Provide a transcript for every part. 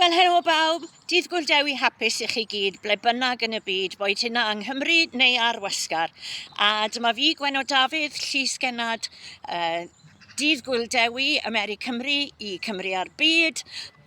Wel, helo bawb, dydd Gwyl Dewi hapus i chi gyd, ble bynnag yn y byd, boed hynna yng Nghymru neu ar wasgar. A dyma fi, Gwenno Dafydd, Llys Gennad uh, Dydd Gwyl Dewi, Ameri Cymru i Cymru a'r Byd.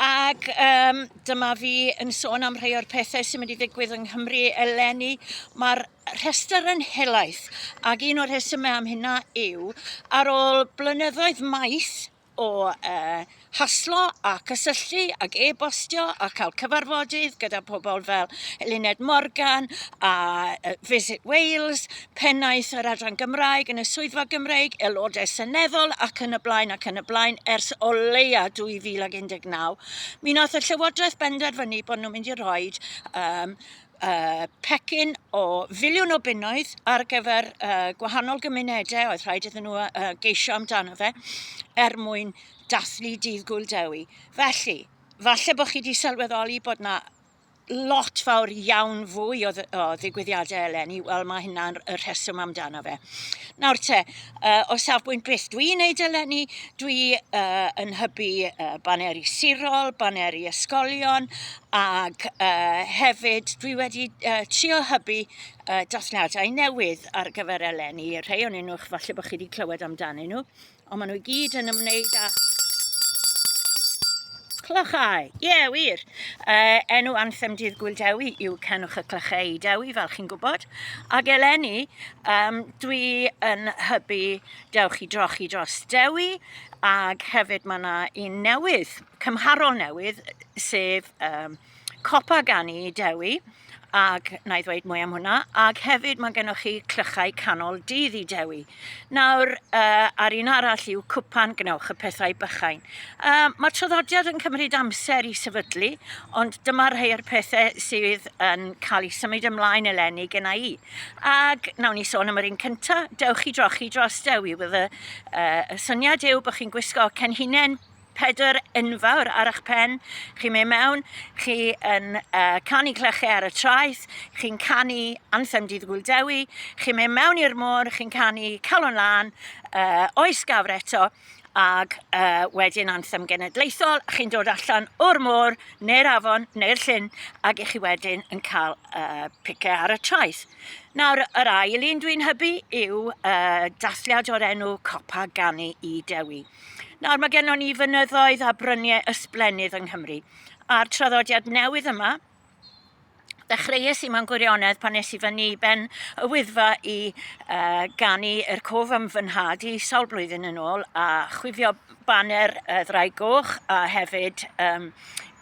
Ac um, dyma fi yn sôn am rhai o'r pethau sy'n mynd i ddigwydd yng Nghymru eleni. Mae'r rhestr yn helaeth, ac un o'r rhesymau am hynna yw, ar ôl blynyddoedd maith o uh, haslo a cysylltu ac e-bostio a cael cyfarfodydd gyda pobl fel Eluned Morgan a Visit Wales, pennaeth yr Adran Gymraeg yn y Swyddfa Gymreig, aelodau seneddol ac yn y blaen ac yn y blaen ers o leia 2019. Mi wnaeth y Llywodraeth benderfynu bod nhw'n mynd i roi um, uh, pecyn o filiwn o bunnoedd ar gyfer uh, gwahanol gymunedau oedd rhaid iddyn nhw uh, geisio amdano fe er mwyn dathlu Dydd Gŵyl Dewi. Felly, falle bod chi wedi sylweddoli bod na lot fawr iawn fwy o, o ddigwyddiadau eleni, wel mae hynna'n y rheswm amdano fe. Nawr te, uh, o safbwynt beth dwi'n neud eleni, dwi uh, yn hybu uh, baneri sirol, baneri ysgolion, Ac uh, hefyd dwi wedi uh, trio hybu uh, dathliadau newydd ar gyfer eleni. Rhai o'n nhw, falle bod chi wedi clywed amdanyn nhw, ond maen nhw i gyd yn ymwneud â clychau. Ie, yeah, wir. Uh, enw anthem Dydd Gwyl Dewi yw Cenwch y Clychau i Dewi, fel chi'n gwybod. Ac eleni, um, dwi yn hybu Dewch i Drochi Dros Dewi, ac hefyd mae yna un newydd cymharol newydd, sef um, Copa Ganu i Dewi, ac na i ddweud mwy am hwnna, ac hefyd mae gennych chi clychau canol dydd i Dewi. Nawr, uh, a'r un arall yw cwpan gwnewch y pethau bychain. Uh, mae traddodiad yn cymryd amser i sefydlu, ond dyma rhai o'r pethau sydd yn cael eu symud ymlaen eleni gyna i. Ac nawn ni sôn am yr un cyntaf, dewch i drochi dros Dewi. With y, uh, y syniad yw bod chi'n gwisgo cenhinen Pedr enfawr ar eich pen, chi'n mynd mewn, chi yn uh, canu clychau ar y traeth, chi'n canu Anthem Dydd Gwyl Dewi, chi'n mynd mewn i'r môr, chi'n canu Calon Lân, uh, Oes Gafr eto, ac uh, wedyn Anthem Genedlaethol, chi'n dod allan o'r môr, neu'r afon, neu'r llyn, ac i chi wedyn yn cael uh, picau ar y traeth. Nawr, yr ail un dwi'n hybu yw uh, dathliad o'r enw Copa Ganu i Dewi. Nawr, mae gennon ni fynyddoedd a bryniau ysblennydd yng Nghymru, a'r traddodiad newydd yma, ddechreuais i mewn gwirionedd pan es i fyny i ben y Wyddfa i uh, ganu er cof am fy nhad i sawl blwyddyn yn ôl a chwifio baner y Ddraig Goch a hefyd um,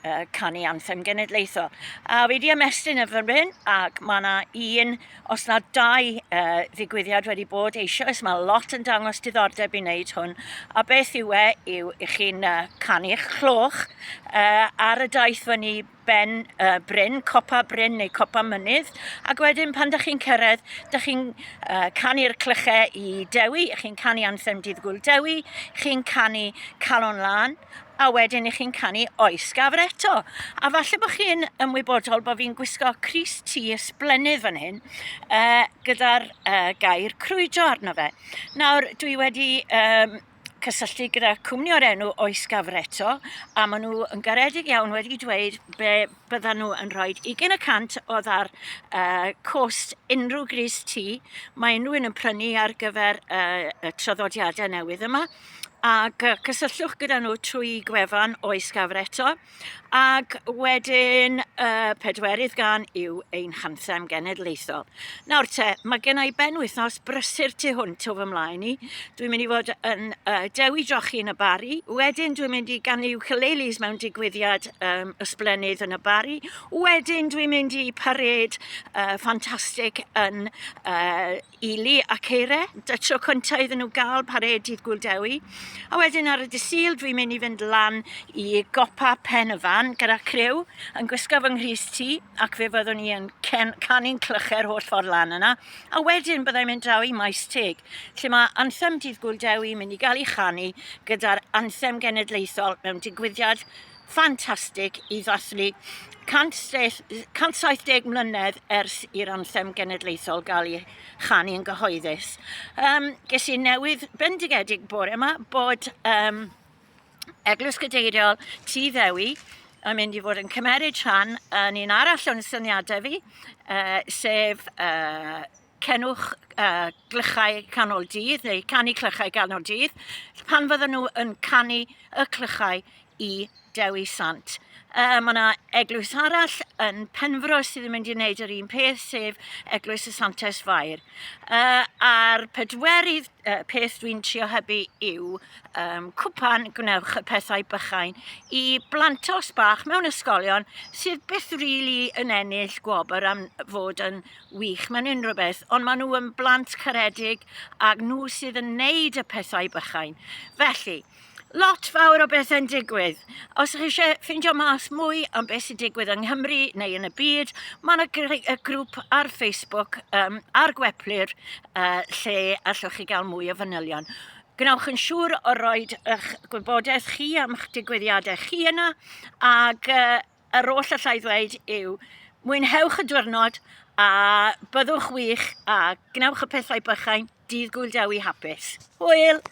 uh, canu anthem genedlaethol. A wedi ymestyn y fymryn ac mae yna un, os na dau uh, ddigwyddiad wedi bod eisoes, mae lot yn dangos diddordeb i wneud hwn. A beth yw e yw i chi'n uh, canu eich cloch uh, ar y daith fyny ben uh, bryn, copa bryn neu copa mynydd, ac wedyn pan da chi'n cyrraedd, da chi'n uh, canu'r clychau i Dewi, chi'n canu anthem Dydd Gwyl Dewi, chi'n canu Calon Lân, a wedyn i chi'n canu Oes Gafr eto. A falle bod chi'n ymwybodol bod fi'n gwisgo crys T ysblennydd fan hyn, uh, gyda'r uh, gair crwydro arno fe. Nawr, dwi wedi um, cysylltu gyda cwmni o'r enw Oes Gafr eto, a maen nhw yn garedig iawn wedi dweud be byddan nhw yn rhoi 20% oedd ar uh, cost unrhyw grys T mae unrhyw un yn prynu ar gyfer uh, y traddodiadau newydd yma. Ac cysylltwch gyda nhw trwy gwefan Oes Gafr eto. Ac wedyn y pedwerydd gan yw ein hanthem genedlaethol. Nawr te, mae gen i benwythnos brysur tu hwnt o fy mlaen i. Dwi'n mynd i fod yn uh, dewi drochi yn y Bari. Wedyn dwi'n mynd i ganu ukuleles mewn digwyddiad um, ysblennydd yn y Bari. Wedyn dwi'n mynd i parêd uh, ffantastig yn uh, Ely ac Eire, y tro cyntaf iddyn nhw gael parêd Dydd Gŵyl Dewi. A wedyn ar y dydd Sul dwi'n mynd i fynd lan i gopa Pen y Fan gyda criw yn gwisgo fy nghrys T ac fe fyddwn ni yn canu'n clychau'r holl ffordd lan yna. A wedyn byddai'n mynd draw i Maes Teg, lle mae anthem Dydd Gŵyl Dewi yn mynd i gael ei chanu gyda'r anthem genedlaethol mewn digwyddiad ffantastig i ddathlu 170 mlynedd ers i'r anthem genedlaethol gael ei chanu yn gyhoeddus. Um, ges i newydd bendigedig bore yma bod um, Eglwys Gadeiriol Tŷ Ddewi yn mynd i fod yn cymeryd rhan yn un arall o'n syniadau fi, sef cenwch glychau canol dydd, neu canu clychau ganol dydd, pan fydden nhw yn canu y clychau i Dewi Sant. Mae yna eglwys arall yn Penfro sydd yn mynd i wneud yr un peth, sef Eglwys y Santes Fair. A'r pedwerydd peth dwi'n trio hybu yw cwpan Gwnewch y Pethau Bychain i blantos bach mewn ysgolion sydd byth rili yn ennill gwobr am fod yn wych mewn unrhyw beth, ond maen nhw yn blant caredig ac nhw sydd yn neud y pethau bychain. Felly, lot fawr o bethau'n digwydd. Os ydych chi eisiau ffeindio mas mwy am beth sy'n digwydd yng Nghymru neu yn y byd, mae yna y grŵp ar Facebook ar Gweplyr lle allwch chi gael mwy o fanylion. Gwnewch yn siŵr o roed eich gwybodaeth chi am eich digwyddiadau chi yna, ac yr oll allai ddweud yw mwynhewch y diwrnod a byddwch wych a gwnewch y pethau bychain. Dydd Gŵyl Dewi hapus. Hwyl!